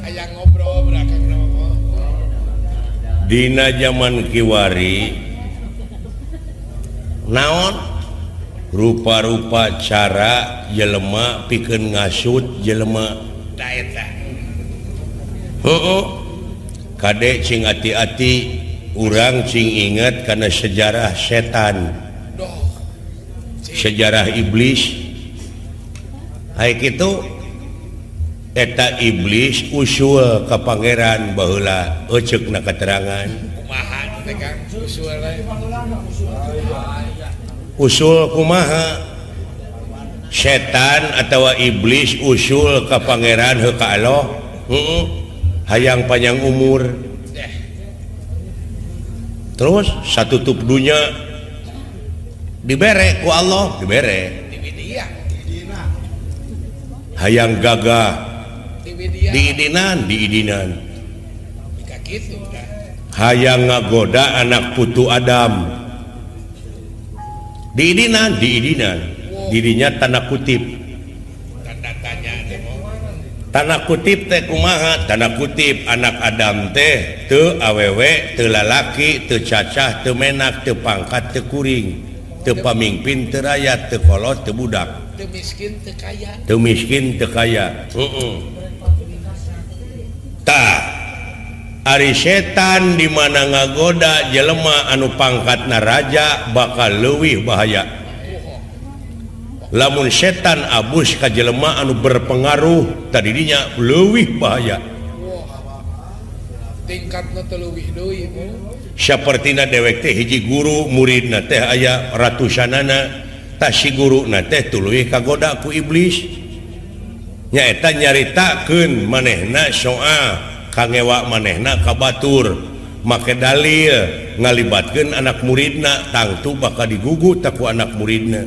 Hayang ngobrol berakang nama. Dina zaman kiwari naon rupa-rupa cara jelema pikeun ngasut jelema ta eta. Heueuh. Kade cing ati-ati urang cing inget kana sejarah setan. Sejarah iblis. Hai kitu eta iblis usul ka pangeran baheula euceukna katerangan. Kumaha teh Kang usul Usul kumaha? Setan atawa iblis usul ka pangeran heuh ka Allah. Heeh. Hayang panjang umur. Terus satutup dunya dibere ku Allah, dibere. Hayang gagah diidinan, diidinan. Hayang ngagoda anak putu Adam. Diidinan, diidinan. Dirinya tanda kutip. Tanda kutip teh kumaha? Tanda kutip anak Adam teh teu awewe, teu lalaki, teu cacah, teu menak, teu pangkat, teu kuring, teu pamingpin, teu rakyat, teu kolot, teu budak, teu miskin, teu kaya. Teu miskin, teu kaya. Heeh. Tah, ari setan di mana ngagoda jelema anu pangkatna raja bakal leuwih bahaya. Lamun setan abus ka jelema anu berpengaruh tadinya leuwih bahaya. Tingkatna teh leuwih deui. Sapertina dewek teh hiji guru muridna teh aya ratusanana, tah si guruna teh tuluy kagoda ku iblis. Nyaeta nyaritakeun manehna soal kangewa manehna ka batur, make dalil ngalibatkeun anak muridna tangtu bakal digugu ku anak muridna.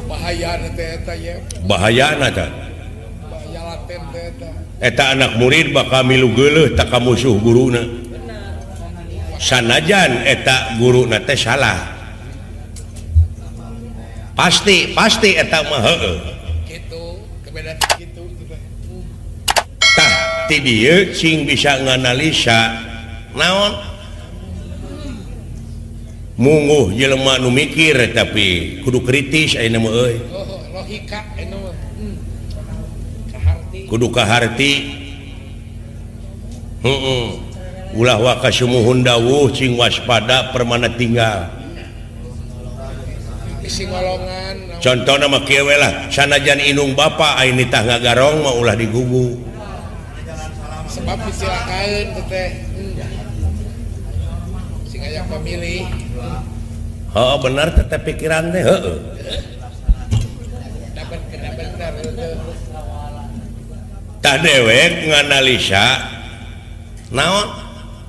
Bahayana teh eta ye. Bahayana teh. Bahaya laten teh eta. Eta anak murid bakal milu geuleuh tak ka musuh guruna. Sanajan eta guruna teh salah. Pasti pasti eta mah heueuh. Kitu, kebeda kitu teh. Tah ti dieu cing bisa nganalisa naon? Mungguh jelema nu mikir tapi kudu kritis ayeuna mah euy. Logika ayeuna mah. Kaharti. Kudu kaharti. Heeh. Ulah wa kasumuhun dawuh cing waspada permana tinggal. Bisi ngolongan. Contona mah kieu we lah, sanajan indung bapa aya nitah ngagarong mah ulah digugu. Sebab disilakaeun teh. Sing aya pamilih. Oh benar tetep pikiran teh heueuh. Tah dewek nganalisa naon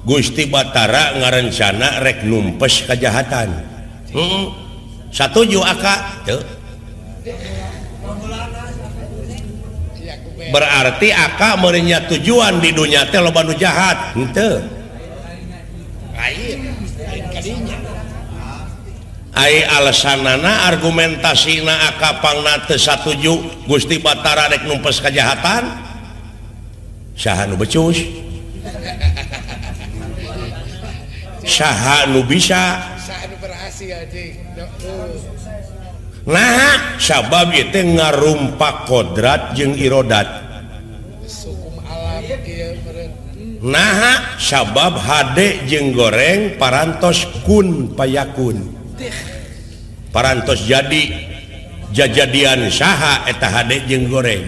Gusti Batara ngarencana rek numpes kajahatan. Heeh. Satuju aka teu. Berarti aka meureunnya tujuan di dunya teh loba nu jahat, henteu. Lain, lain kadinya. Ai alasanana argumentasina aka pangna teu satuju Gusti Batara rek numpes kajahatan, saha nu becus, saha nu bisa, saha nu berhasil jeung. Nah sabab ieu teh ngarumpak kodrat jeung irodat. Nah sabab hade jeung goreng parantos kun payakun, parantos jadi jajadian saha eta hade jeung goreng,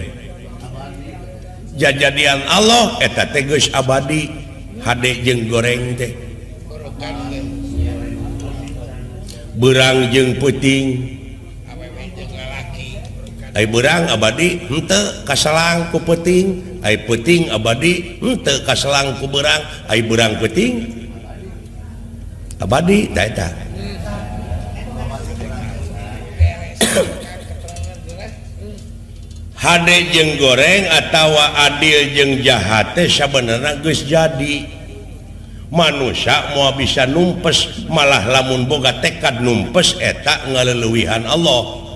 jajadian Allah eta teh geus abadi hade jeung goreng teh, beurang jeung peuting, ai beurang abadi henteu kaselang ku peuting, ai peuting abadi henteu kaselang ku beurang, ai beurang peuting abadi tah eta. Hade jeung goreng atawa adil jeung jahat teh sabenerna geus jadi. Manusia moal bisa numpes, malah lamun boga tekad numpes eta ngaleuwihan Allah.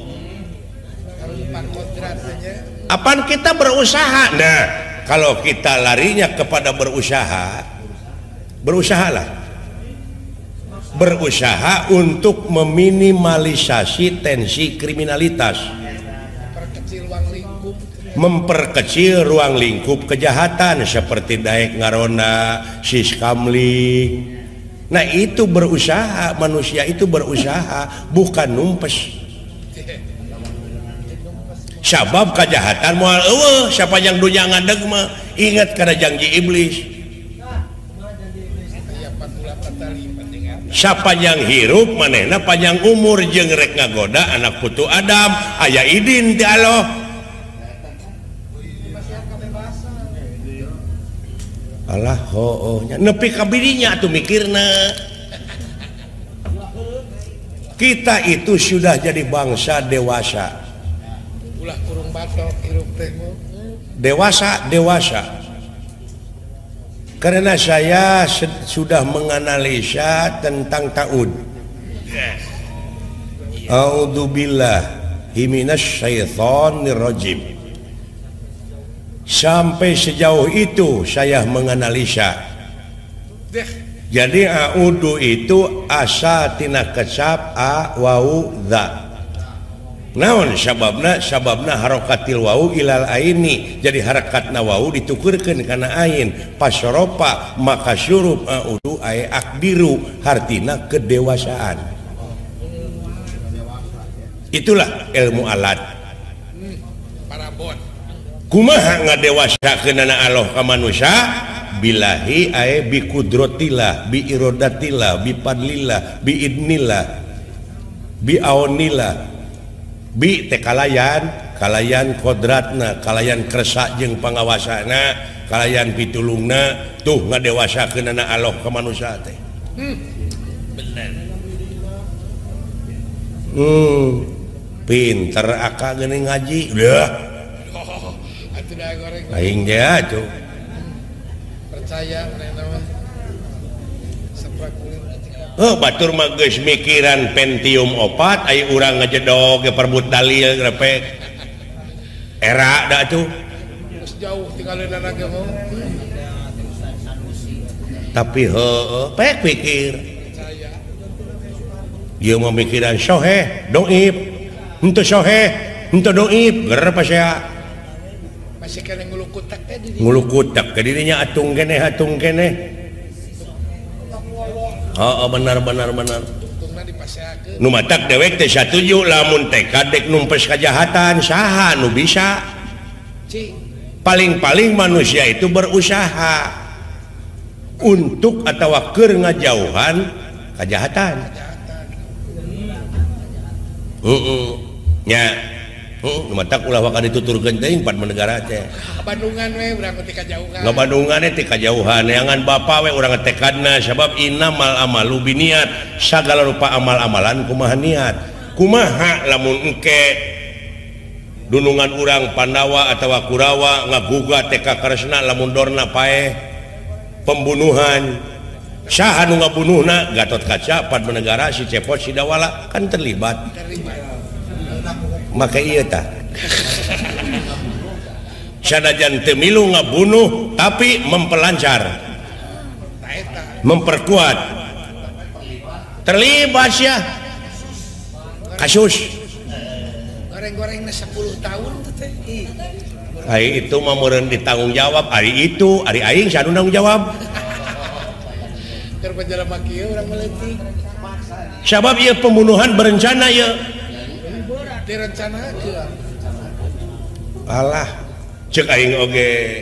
Apaan kita berusaha? Nah, kalau kita larinya kepada berusaha, berusahalah. Berusaha untuk meminimalisasi tensi kriminalitas. Memperkecil ruang lingkup kejahatan seperti daek ngarona, siskamling. Nah itu berusaha, manusia itu berusaha, bukan numpes. Sabab kejahatan moal eueuh sapanjang dunya ngadeg mah. Ingat kana janji iblis. Sapanjang hirup manehna panjang umur jeung rek ngagoda anak putu Adam, aya idin ti Allah. Alah hooh nya nepi ka birinya atuh mikirna. Kita itu sudah jadi bangsa dewasa. Ulah kurung batok hirup teh. Dewasa, dewasa. Karena saya sudah menganalisa tentang ta'ud. A'udzubillahi minasyaitonirrajim. Sampai sejauh itu saya menganalisa. Jadi a'udzu itu asa tina kecap a wau dza. Naon sababna? Sababna harokatil wau ilal aini. Jadi harakatna wau ditukurkeun kana ain. Pasoropa maka syurup a'udzu ay akdiru hartina kedewasaan. Itulah ilmu alat. Parabon. Kumaha ngadewasakeunana Allah ka manusia? Billahi ae bi qudratillah, bi iradatillah, bi fadlillah, bi idnillah, bi aunillah, bi teh kalayan, kalayan kodratna, kalayan kersa jeung pangawasana, kalayan pitulungna, tuh ngadewasakeunana Allah ka manusia teh. Bener. Pinter akak geuning ngaji. Udah. Aing ge atuh. Percaya manehna mah. Saprak kulit. Heuh batur mah geus mikiran Pentium 4 aya urang ngajedog ge perebut dalil grepek. Era da atuh. Geus jauh tinggaleunan ge mah. Tapi heueuh pek pikir. Ieu mah mikiran soheh, doib. Henteu soheh, henteu doib, ger pasea. Masih kena ngulukutak teh di ngulukutak ke dirinya atung keneh atung keneh. Oh, benar benar benar. Nu matak dewek teh satuju lamun tekad dek numpes kejahatan saha nu bisa. Paling-paling manusia itu berusaha untuk atawa keur ngajauhan kejahatan. Heeh. Nya. Nu matak ulah waka dituturkeun teuing pan negara teh. Bandungan we urang teh kajauhan. Ngabandungan teh kajauhan, neangan bapa we urang tekadna sabab innamal amalu biniat, sagala rupa amal-amalan kumaha niat. Kumaha lamun engke dunungan urang Pandawa atawa Kurawa ngagugat teh ka Kresna lamun dorna paeh pembunuhan. Saha nu ngabunuhna? Gatotkaca, Padmanegara, si Cepot, si Dawala kan terlibat. Maka iya tah sanajan teu milu ngabunuh tapi mempelancar, memperkuat, terlibat ya kasus goreng-gorengna 10 tahun teh. Ari itu mah meureun ditanggung jawab, ari itu ari aing sanu tanggung jawab. Keur jelema kieu urang meuletik. Sabab ieu pembunuhan berencana ieu. Direncanakeun. Alah, cek aing oge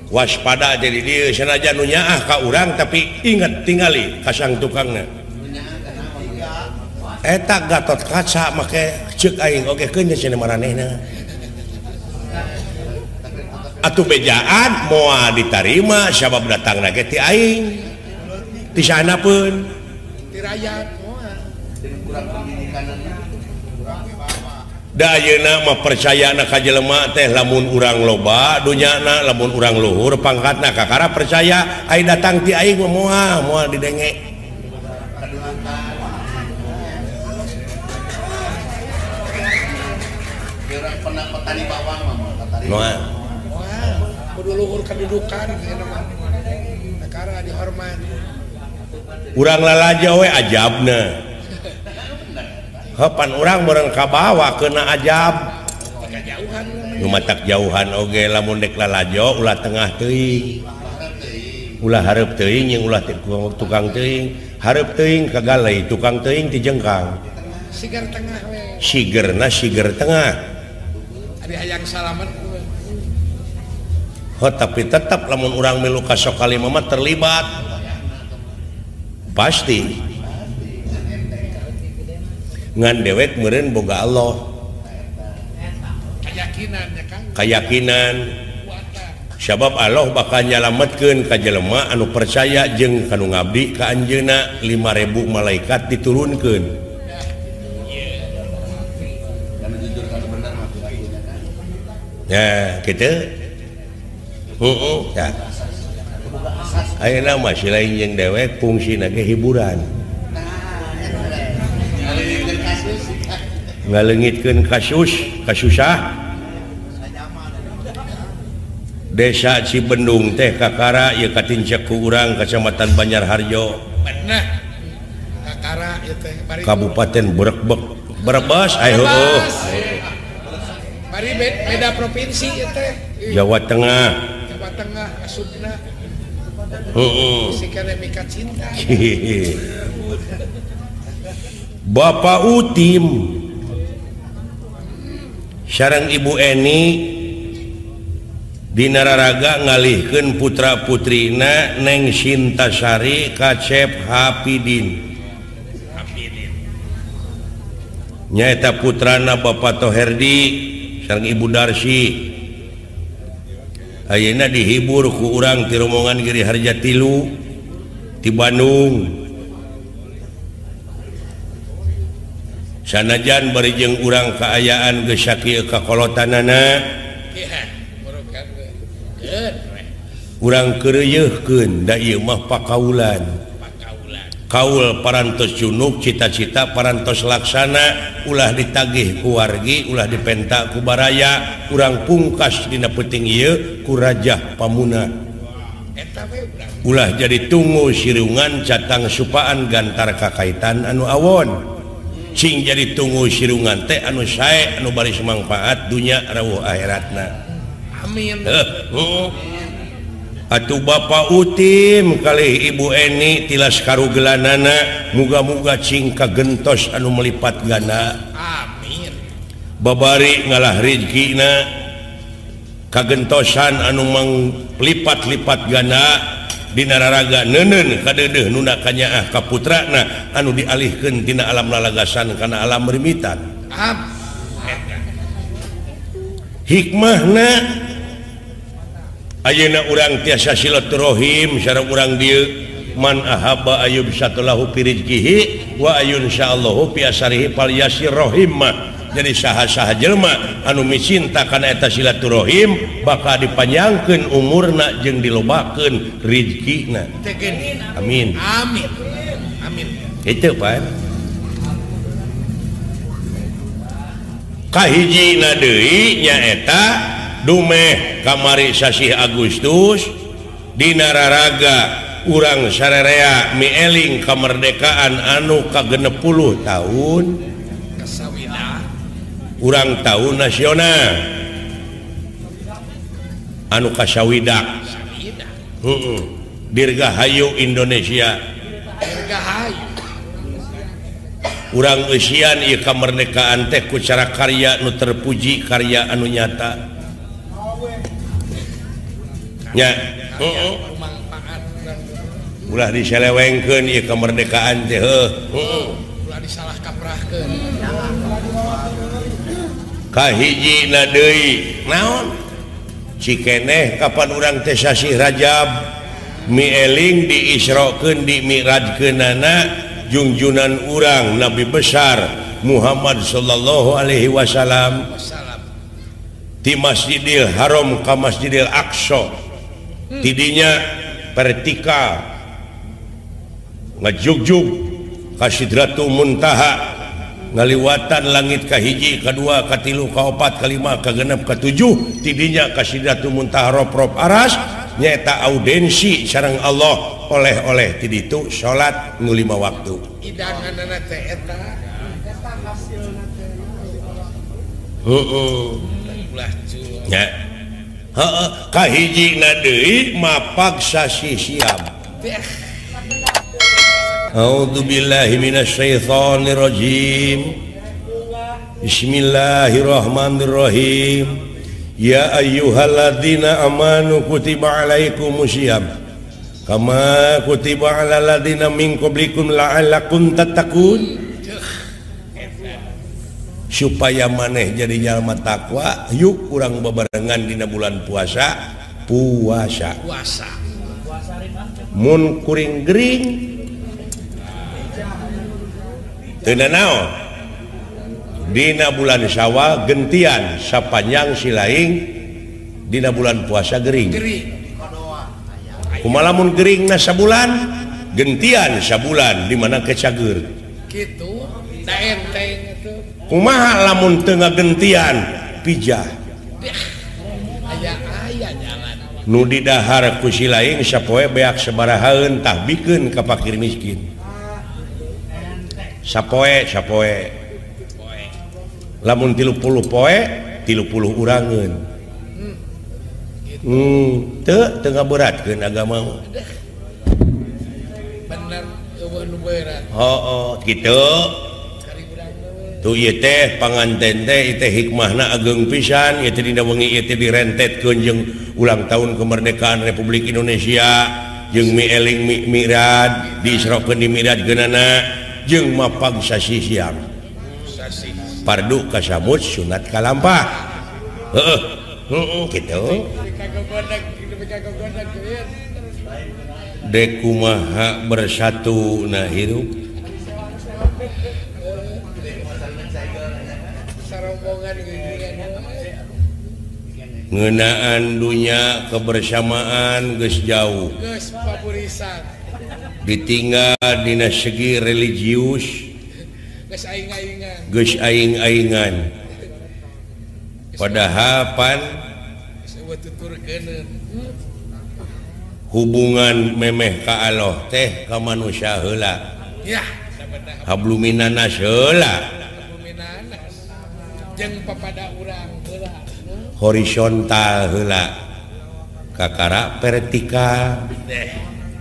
waspada jadi dieu sanajan nu nyaah ka urang tapi inget tingali ka sang tukangna. Eta Gatotkaca make cek aing oge keun cenah maranehna. Atuh bejaan moal ditarima sabab datangna ge ti aing. Ti sana pun. Ti rakyat moal. Kurang pendidikanna. Da ayeuna mah percayana ka jelema teh lamun urang loba dunyana lamun urang luhur pangkatna kakara percaya ai datang ti aing mah moal moal didenge. Moal. Moal, kudu luhur kedudukan ayeuna mah. Kakara dihormat. Urang lalajo we ajabna. Hapan urang meureun kabawa keuna ajab. Kajauhan. Nu matak jauhan oge lamun dek lalajo ulah tengah teuing. Ulah hareup teuing jeung ulah tukang teuing. Hareup teuing kagalei, tukang teuing ti jengkang. Sigar tengah we. Sigerna siger tengah. Ari hayang salamet. Oh, tapi tetap lamun urang milu ka Sokalima mah terlibat. Pasti. Ngan dewek meureun boga Allah. Kayakinan ya Kang. Kayakinan. Sabab Allah bakal nyalametkeun ka jelema anu percaya jeung kanu ngabdi ka anjeunna 5000 malaikat diturunkeun. Ya, kitu. Heeh, tah. Ayeuna mah si lain jeung dewek fungsina ge hiburan. Ngaleungitkeun kasus, kasusah. Desa Cibendung teh kakara ieu katincak ku urang Kecamatan Banjarharjo. Bener. Kakara ieu teh bari Kabupaten Brebes. Brebes ayo heueuh. Bari beda provinsi ieu teh. Jawa Tengah. Jawa Tengah asupna. Heeh. Sikane mika cinta. Bapak Utim sareng Ibu Eni Dinararaga ngalihkeun putra putrina Neng Sintasari Kacep Hapidin. Nyaeta putrana Bapak Toherdi sareng Ibu Darsi. Ayeuna dihibur ku urang ti rombongan Giri Harja Tilu ti Bandung. Sanajan bari jeung urang kaayaan geus sakieu kakolotanana. Urang keureuyeurkeun da ieu mah pakaulan. Kaul parantos junuk, cita-cita parantos laksana, ulah ditagih ku wargi, ulah dipenta ku baraya, urang pungkas dina peuting ieu ku Rajah Pamuna. Ulah jadi tunggu sirungan catang supaan gantar kakaitan anu awon. Cing jadi tunggu sirungan teh anu sae anu baris mangfaat dunya rawuh akhiratna. Amin. Atuh Bapak Utim kali Ibu Eni tilas karugelanana muga-muga cing kagentos anu melipat ganda. Amin. Babari ngalah rizkina kagentosan anu manglipat-lipat ganda dina raraga neuneun kadeudeuh nunda kanyaah ka putrana anu dialihkeun tina alam lalagasan kana alam rimitan. Hikmahna ayeuna urang tiasa silaturahim sareng urang dieu man ahabba ayyub satulahu fi rizqihi wa ayun syaallahu fi asarihi falyasir rahimah. Jadi saha-saha jelema anu micinta kana eta silaturahim bakal dipanjangkeun umurna jeung dilobakeun rizkina. Amin. Amin. Amin. Itu Pak. Kahijina deui nyaeta dumeh kamari sasih Agustus dina raraga urang sarerea mieling kemerdekaan anu ka-60 tahun urang tahun nasional anu kasawidak. Heeh. Dirgahayu Indonesia. Dirgahayu. Urang eusian ieu kamerdekaan teh ku cara karya nu terpuji, karya anu nyata. Nya, heeh. Ulah diselewengkeun ieu kemerdekaan teh heuh. Heeh. Ulah disalah kaprahkeun. Kahijina deui naon? Cikeneh kapan urang teh sasih Rajab mieling diisrokeun dimi'rajkeunana jungjunan urang Nabi besar Muhammad sallallahu alaihi wasallam di Masjidil Haram ka Masjidil Aqsa. Tidinya vertikal ngajugjug ka Sidratul Muntaha Ngaliwatan langit kahiji, kadua, katilu, kaopat, kalima, kagenep, katujuh, tidinya ka Sidratul Muntaha rob-rob aras nyaeta audensi sareng Allah oleh-oleh ti ditu salat nu 5 waktu. Hidanganna teh eta. Heeh. Nya. Heeh, kahijina deui mapag sasih siam. A'udzubillahi minasyaitonirrajim. Bismillahirrahmanirrahim. Ya ayyuhalladzina amanu kutiba alaikumusiyam kama kutiba alal ladzina min qablikum la'allakum tattaqun. Supaya maneh jadi jalma takwa, yuk urang bebarengan dina bulan puasa, puasa. Puasa. Mun kuring gering teu nanaon. Dina bulan Syawal gentian sapanjang silaing, dina bulan puasa gering. Kumaha lamun geringna sabulan, gentian sabulan di mana kecager. Kitu, da enteng atuh. Kumaha lamun teu ngagentian pijah. Aya-aya jalan. Nu didahar ku silaing sapoe beak sabarahaeun tah bikeun ka fakir miskin. Sapoe sapoe. Lamun 30 poe 30 urangeun. Teu teu ngaberatkeun agama mah. Bener eueuh nu berat. Heuh, kitu. Tuh ieu teh panganten teh ieu teh hikmahna ageng pisan, ieu teh dina wengi ieu teh direntetkeun jeung ulang tahun kemerdekaan Republik Indonesia jeung mi eling mi mirad diisrokeun di miradkeunana jeung mapag sasih siang. Pardu kasamut sunat kalampah. Heeh, heeh kitu. Dek kumaha bersatu na hirup. Ngeunaan dunya kebersamaan geus jauh. Geus papurisan. Ditinggal dina segi religius. Geus aing-aingan. Geus aing-aingan. Padahal pan hubungan memeh ka Allah teh ka manusia heula. Ya, habluminanas heula. Habluminanas. Jeung papada urang heula. Horizontal heula. Kakara vertikal.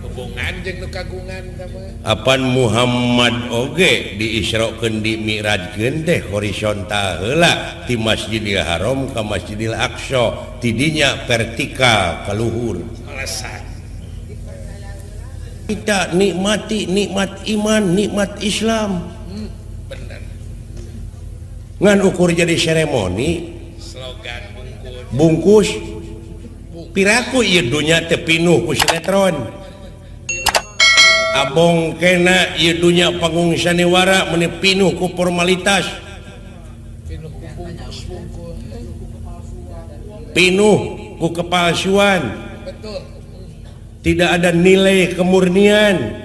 Hubungan jeung nu kagungan tah. Apan Muhammad oge diisrokeun di mi'rajkeun teh horizontal heula ti Masjidil Haram ka Masjidil Aqsa, tidinya vertikal ka luhur. Alasan. Kita nikmati nikmat iman, nikmat Islam. Bener. Ngan ukur jadi seremoni slogan bungkus. Bungkus. Piraku ieu dunya teh pinuh ku sinetron. Abong kena ieu dunya panggung sanewara meuni pinuh ku formalitas. Pinuh ku bungkus-bungkus. Pinuh ku kepalsuan. Betul. Tidak ada nilai kemurnian.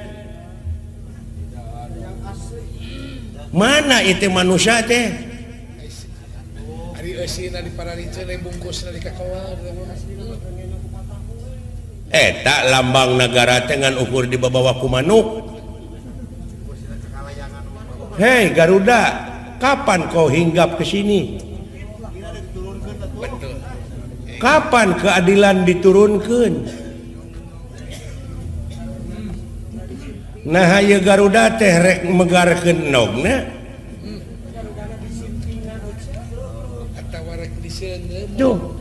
Mana itu manusia teh? Ari eusina di parariceun bungkusna di kakawal. Tak lambang negara teh ngan ukur dibawa ku manuk. Hei Garuda, kapan kau hinggap ke sini? Kapan keadilan diturunkan? Nah ieu Garuda teh rek megarkeun endogna. Atawa rek diseungeum. Duh.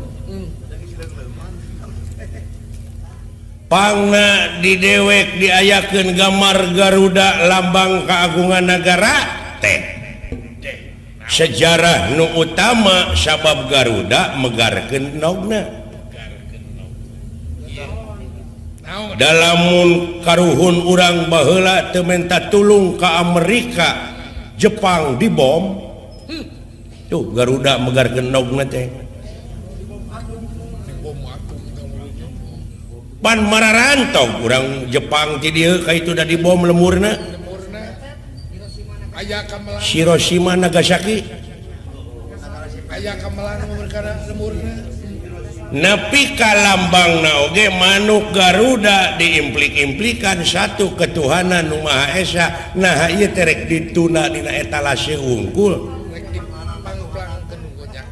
Pangna di dewek diayakeun gambar Garuda lambang keagungan negara teh. Sejarah nu utama sabab Garuda megarkeun endogna. Dalamun karuhun urang baheula teu menta tulung ka Amerika, Jepang dibom. Tuh Garuda megarkeun endogna teh. Pan mararantog urang Jepang ti dieu ka itu da dibom lemurna. Aya kamelang. Hiroshima Nagasaki. Aya kamelang perkara lemurna. Nepi ka lambangna oge manuk Garuda diimplik-implikan satu ketuhanan nu Maha Esa. Nah ieu teh rek dituna dina etalase wungkul.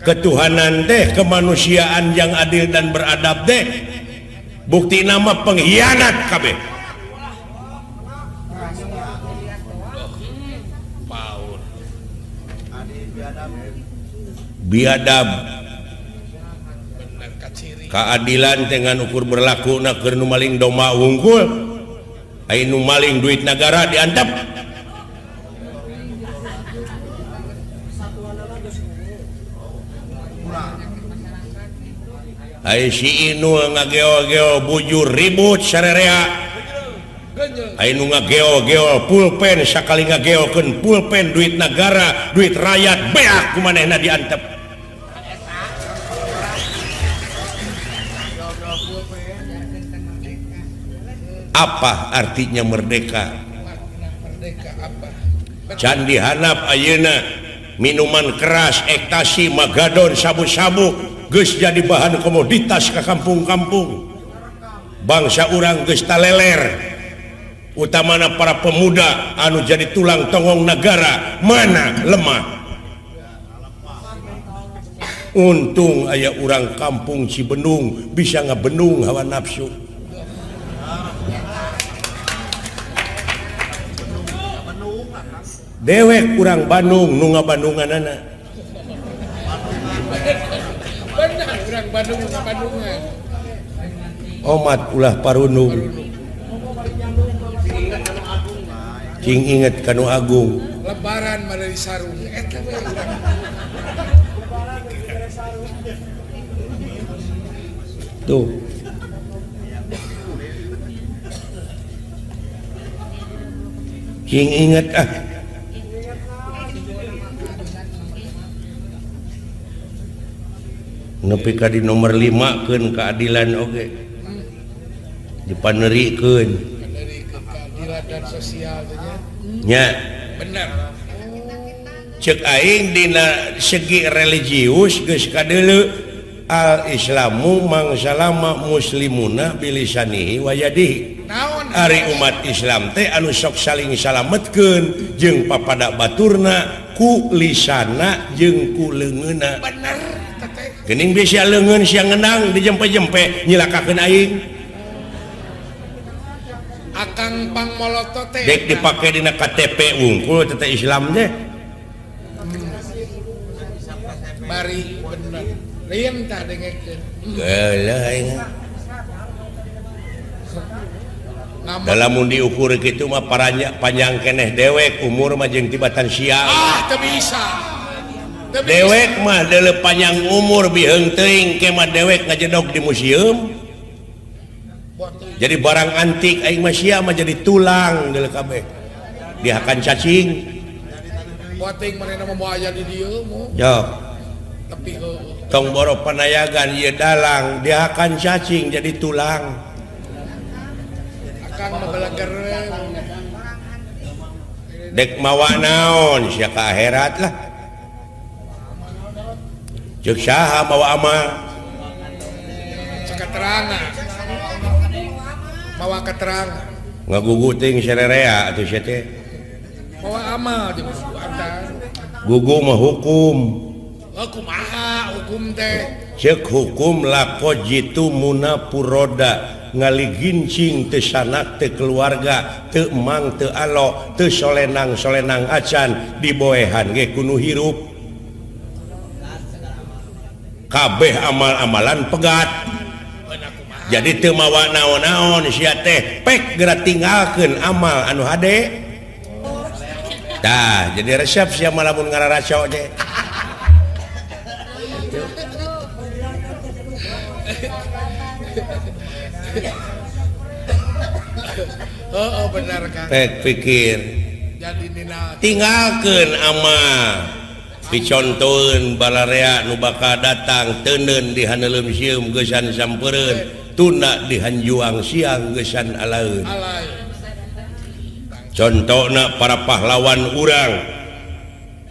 Ketuhanan teh kemanusiaan yang adil dan beradab teh bukti nama pengkhianat kabeh. Biadab keadilan dengan ukur berlaku na keur nu maling domba wungkul, ai nu maling duit negara diantep. Ai si Inul ngageo-geo bujur ribut sarerea. Ai nu ngageo-geo pulpen sakali ngageokeun pulpen duit negara, duit rakyat beak ku manehna diantep. Apa artinya merdeka? Candi hanap ayeuna minuman keras, ekstasi, magadon, sabu-sabu geus jadi bahan komoditas ke kampung-kampung. Bangsa urang geus taleler, utamana para pemuda anu jadi tulang tonggong negara mana lemah. Untung aya urang kampung Cibendung bisa ngabendung hawa nafsu. Dewek urang Bandung nu ngabandunganana. Benar urang Bandung nu ngabandungan. Omat ulah parunung. Cing inget kanu agung. Lebaran mah sarung eta we urang. Tuh. Cing inget ah. Nepi ka di nomor 5 keun keadilan oge. Dipanerikeun. Keadilan dan sosial teh nya. Nya. Bener. Ceuk aing dina segi religius geus kadeuleu al islamu mangsalama muslimuna bilisanihi wa yadihi. Naon ari umat Islam teh anu sok saling salametkeun jeung papada baturna ku lisana jeung ku leungeunna. Bener. Gening bisa leungeun sia ngenang dijempe-jempe nyilakakeun aing. Akang pangmolotot teh dek dipake dina KTP wungkul teh Islam teh. Bari bener. Rieun tah dengekeun. Geuleuh aing. Dalam diukur kitu mah panjang keneh dewek umur mah jeung tibatan sia. Ah, teu bisa. Dewek mah deuleu panjang umur biheung teuing ke mah dewek ngajedog di museum. Jadi barang antik aing mah sia mah jadi tulang deuleu kabeh. Dihakan cacing. Poting manehna mah moal aya di dieu mu. Yo. Tapi heueuh. Tong boro panayagan ieu dalang dihakan cacing jadi tulang. Akang mah belager. Dek mawa naon sia ka akhirat lah. Ceuk saha mawa amal? Cek keterangan. Mawa keterangan. Ngagugu teuing sarerea atuh sia teh. Mawa amal jeung antar. Gugu mah hukum. Oh kumaha hukum teh? Ceuk hukum lako jitu muna puroda ngaligincing teu sanak teu keluarga teu emang teu alo teu solenang-solenang acan diboehan ge kudu hirup. Kabeh amal-amalan pegat. Jadi teu mawa naon-naon sia teh pek geura tinggalkeun amal anu hade. Tah jadi resep sia mah lamun ngararaco teh. Oh, benar kan. Pek pikir. Jadi nina tinggalkeun amal. Picontoeun balarea nu bakal datang teuneun di haneuleum sieum geusan sampeureun tuna di hanjuang siang geusan alaeun. Contohna para pahlawan urang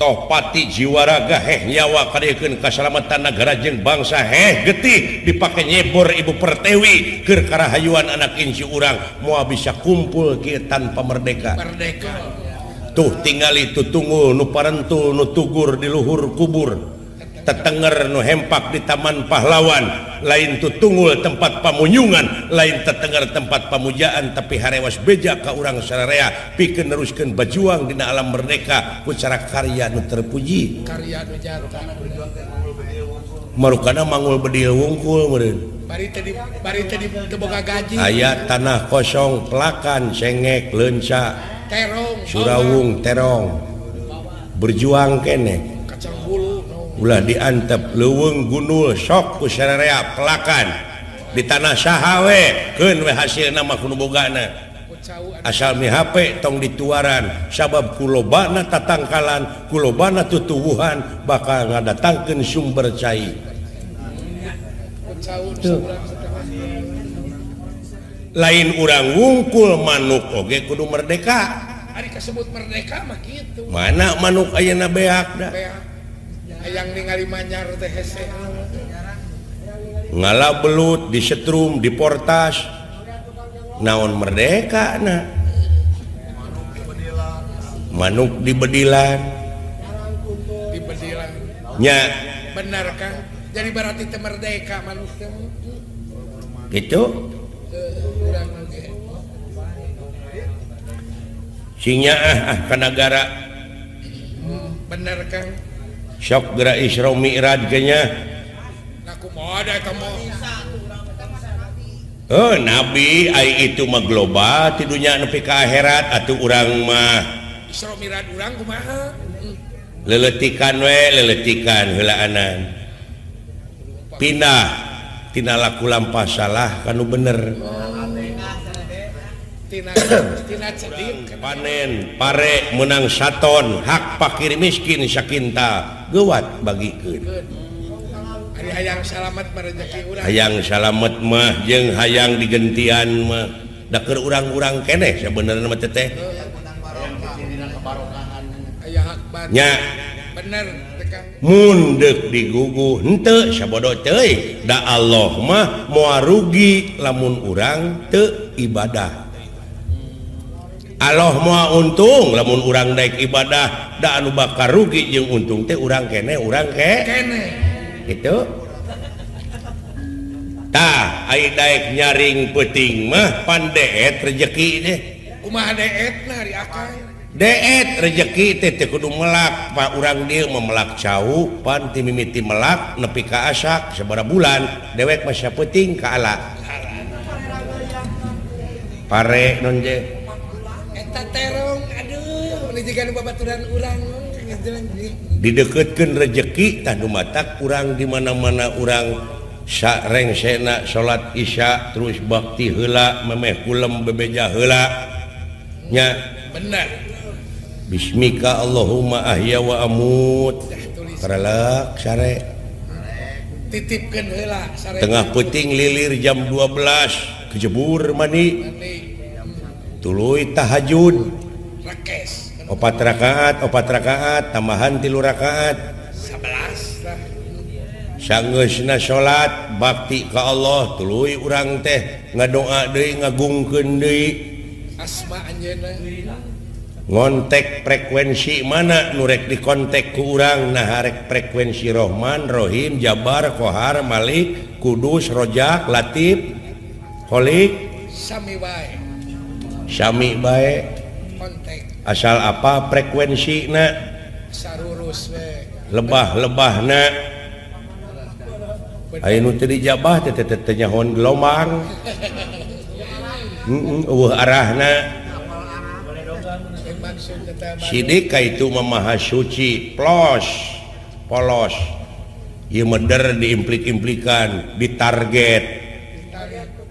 toh pati jiwaraga heh nyawa kadiekeun kasalamatan nagara jeung bangsa heh getih dipake nyebor ibu pertewi keur karahayuan anak inci urang moal bisa kumpul kieu tanpa merdeka. Merdeka. Tuh tingali tutungul nu parentul nu tugur di luhur kubur. Tetenger nu hempak di taman pahlawan, lain tutungul tempat pamunyungan, lain tetenger tempat pamujaan, tapi harewas beja ka urang sararea pikeun neruskeun bajuang dina alam merdeka ku cara karya nu terpuji. Karya nu jata. Marukana mangul bedil wungkul meureun. Bari teh teu boga gaji. Aya tanah kosong pelakan cengek leunca terong surawung terong. Berjuang keneh. Kacang bulu. Ulah diantep leuweung gundul sok ku sararea pelakan di tanah saha we keun we hasilna mah kudu bogana asal mihape tong dituaran sabab kulobana tatangkalan kulobana tutuwuhan bakal ngadatangkeun sumber cai. Lain urang wungkul manuk oge kudu merdeka. Ari kasebut merdeka mah kitu. Mana manuk ayeuna beak da. Hayang ningali manyar teh hese. Ngala belut disetrum diportas naon merdeka na. Manuk di bedilan. Di bedilan. Nya. Benar Kang. Jadi berarti teh merdeka manuk teh. Gitu. Urang oge. Sing nyaah ka nagara. Bener Kang. Sok geura Isra Mi'raj ge nya. Oh, nabi ai itu mah global ti dunya nepi ka akhirat atuh urang mah. Isra Mi'raj urang kumaha? Leletikan we, leletikan heulaanan. Pindah tina laku lampah salah kanu bener. Panen pare menang saton hak pakir miskin sakinta gewat bagikeun. Hayang salamet mah rezeki urang. Hayang salamet mah jeung hayang digentian mah da keur urang-urang keneh sabenerna mah teteh. Nya bener mun deuk diguguh henteu sabodo teuing da Allah mah moal rugi lamun urang teu ibadah. Allah moal untung lamun urang daek ibadah da anu bakal rugi jeung untung teh urang keneh urang keneh gitu. Tah ai daek nyaring peuting mah pan deet rejeki teh. Kumaha deetna ari akang? Deet rejeki teh teu kudu melak pa urang dieu mah melak cau pan ti mimiti melak nepi ka asak sabaraha bulan dewek mah sapeuting ka ala. Pare non je. Eta terong aduh meuni jiga nu babaturan urang dideketkeun rejeki tah nu matak urang di mana-mana urang sarengsena salat isya terus bakti heula memeh kulem bebeja heula nya bener. Bismika Allahumma ahya wa amut karelek sare titipkeun heula sare tengah peuting lilir jam 12 kejebur mandi tuluy tahajud rekes opat rakaat tambahan 3 rakaat 11 lah. Sanggeusna salat bakti ka Allah tuluy urang teh ngadoa deui ngagungkeun deui asma anjeunna ngontek frekuensi mana nu rek dikontek ku urang nah rek frekuensi Rohman Rohim Jabar Kohar Malik Kudus Rojak Latif Kholik sami bae sami bae kontek asal apa frekuensi na sarurus we lebah-lebahna aya nu teu dijabah teh teh nyahoan gelombang eueuh arahna sidik ka itu mah maha suci plos polos ieu meder diimplik-implikan ditarget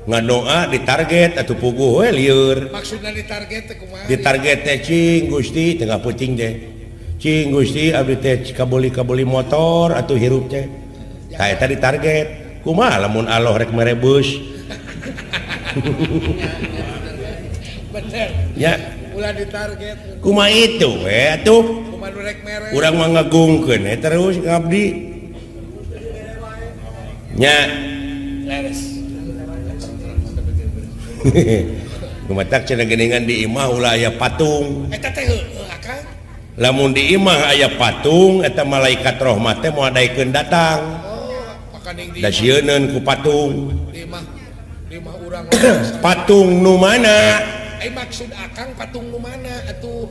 ngadoa ditarget atuh puguh we lieur maksudna ditarget teh kumaha ditarget teh cing Gusti tengah peuting teh cing Gusti abdi teh kabeli-kabeli motor atuh hirup teh tah eta ditarget kumaha lamun Allah rek mere beus bener ya Ulah ditarget. Kumaha itu we atuh? Kumaha nu rek mere? Urang mah ngagungkeun we terus ngabdi. Nya. Leres. Kumatak cenah geuningan di imah ulah aya patung. Eta teh heueuh akang. Lamun di imah aya patung eta malaikat rahmat teh moal daekeun datang. Oh, makaning di Da sieuneun ku patung. Di imah urang patung nu mana? Maksud akang patung nu mana atuh?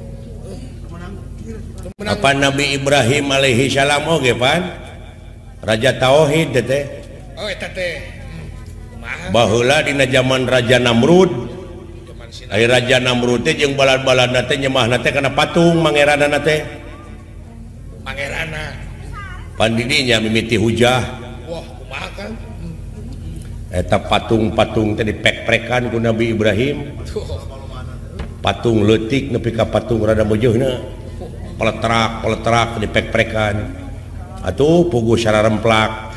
Apa Nabi Ibrahim alaihi salam oge pan? Raja Tauhid teh. Oh eta teh. Baheula dina zaman Raja Namrud. Ai Raja Namrud teh jeung balad-baladna teh nyemahna teh kana patung mangeranana teh. Mangerana. Pan didinya mimiti hujah. Wah, kumaha Kang? Eta patung-patung teh dipek-prekan ku Nabi Ibrahim. Patung leutik nepi ka patung rada meujeuna. Peletrak-peletrak dipek-prekan. Atuh puguh sararemplak.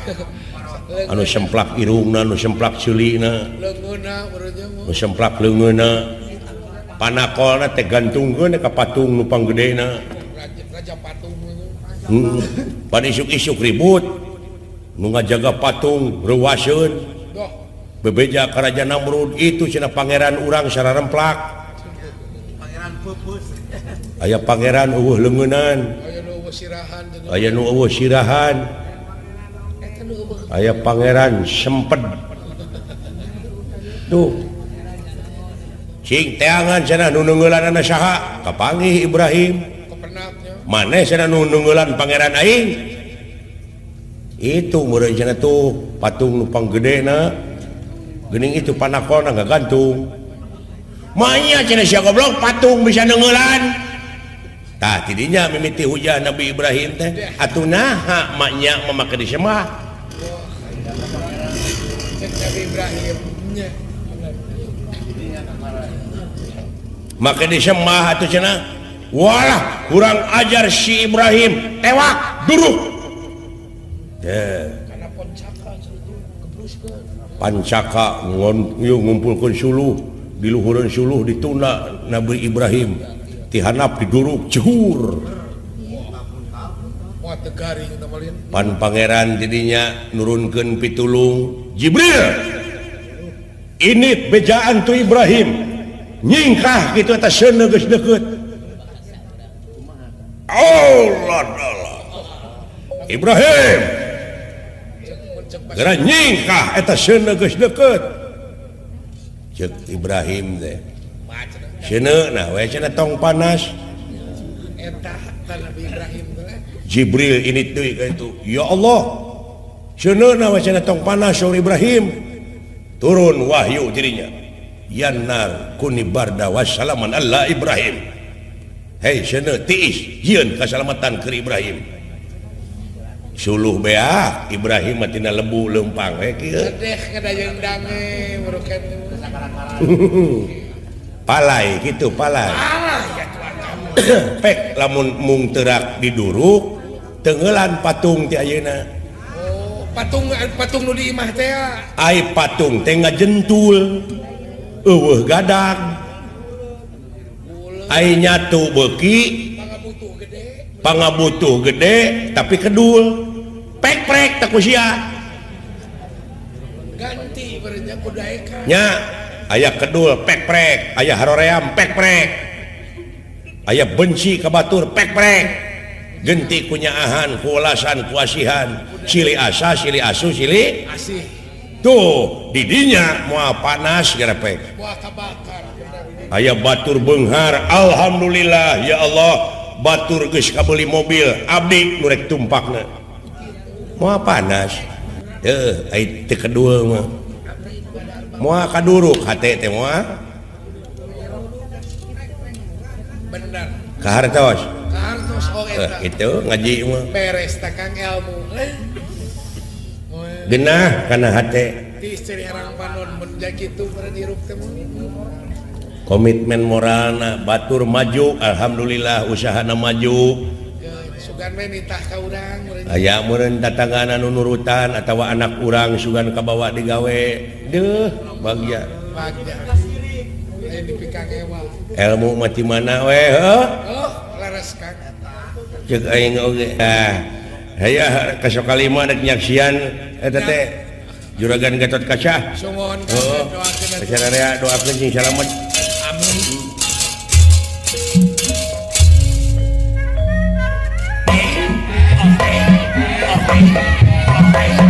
Anu semplak irungna, anu semplak ceulina, anu semplak leungeunna. Panakolna teh gantungkeun ka patung nu panggedena. Raja patung. Pan isuk-isuk ribut. Nu ngajaga patung reuwaseun. Bebeja ka Raja Namrud itu cenah pangeran urang sararemplak. Pangeran peupeus. Aya pangeran eueuh leungeunan. Aya nu eueuh sirahan. Aya nu eueuh sirahan. Aya pangeran semped. Tuh. Cing teangan cenah nu neungeulanana saha? Kapanggih Ibrahim. Maneh cenah nu neungeulan pangeran aing? Itu meureun cenah tuh patung nu panggedena. Geuning itu panakolna ngagantung. Manya cenah sia goblok patung bisa neungeulan. Tah tidinya mimiti hujan Nabi Ibrahim teh. Atuh naha maknya mah make disembah. Nabi Ibrahim nya. Make disembah atuh cenah. Walah kurang ajar si Ibrahim, tewak duruk. Teh. Pancaka ngumpulkeun suluh, di luhureun suluh ditunda Nabi Ibrahim. Tihanap diduruk jegur. Pan pangeran tidinya nurunkeun pitulung Jibril. Ini bejaan tu Ibrahim. Nyingkah kitu eta seuneu geus deukeut. Allah Allah. Ibrahim. Geura nyingkah eta seuneu geus deukeut. Ceuk Ibrahim teh. Seuneu nah we cenah tong panas. Eta Nabi Ibrahim teh. Jibril ini deui ka itu. Ya Allah. Seuneu nah we cenah tong panas saur Ibrahim. Turun wahyu dirinya. Yannar kuni barda wassalaman alla Ibrahim. Hei seuneu tiis jieun kasalamatan keur Ibrahim. Suluh beak Ibrahim mah tina lebu leumpang we kieu. Sedeh ngadayeung dange murukan. Palai kitu palai. Pek lamun mung teurak diduruk tenggelan patung ti ayeuna. Oh, patung patung nu di imah teh. Ai patung teh ngajentul. Eueuh gadag. Ai nyatu beuki pangabutuh gede tapi kedul. Pek-prek tak ku sia. Ganti berenya ku daekan. Nya, aya kedul pek-prek, aya haroream pek-prek. Aya benci ka batur pek-prek. Genti ku nyaahan, ku welasan, ku asihan. Silih asa, silih asu, silih asih. Tuh, didinya moal panas gerepek. Moal kabakar. Aya batur beunghar, alhamdulillah ya Allah, batur geus kabeuli mobil, abdi nu rek tumpakna. Moal panas. Teuh, ai teu kedul mah. Moal kaduruk hate teh moal. Bener. Kahartos. Kahartos oh eta. Itu ngaji mah. Beres ta Kang ilmu. Genah kana hate. Ti istri herang panon mun kitu meureun hirup teh Komitmen moralna batur maju, alhamdulillah usahana maju. Sugan we nitah ka urang meureun. Aya meureun tatangana nu nurutan atawa anak urang sugan kabawa digawe. Deuh, bagja. Bagja. Ilmu mati mana we heuh? Leres Kang eta. Ceuk aing oge. Ah, hayah ka Sokalima rek nyaksian eta teh Juragan Gatot Kaca. Sumuhun Kang, doakeun. Sararea doakeun sing salamet. Amin. Amin.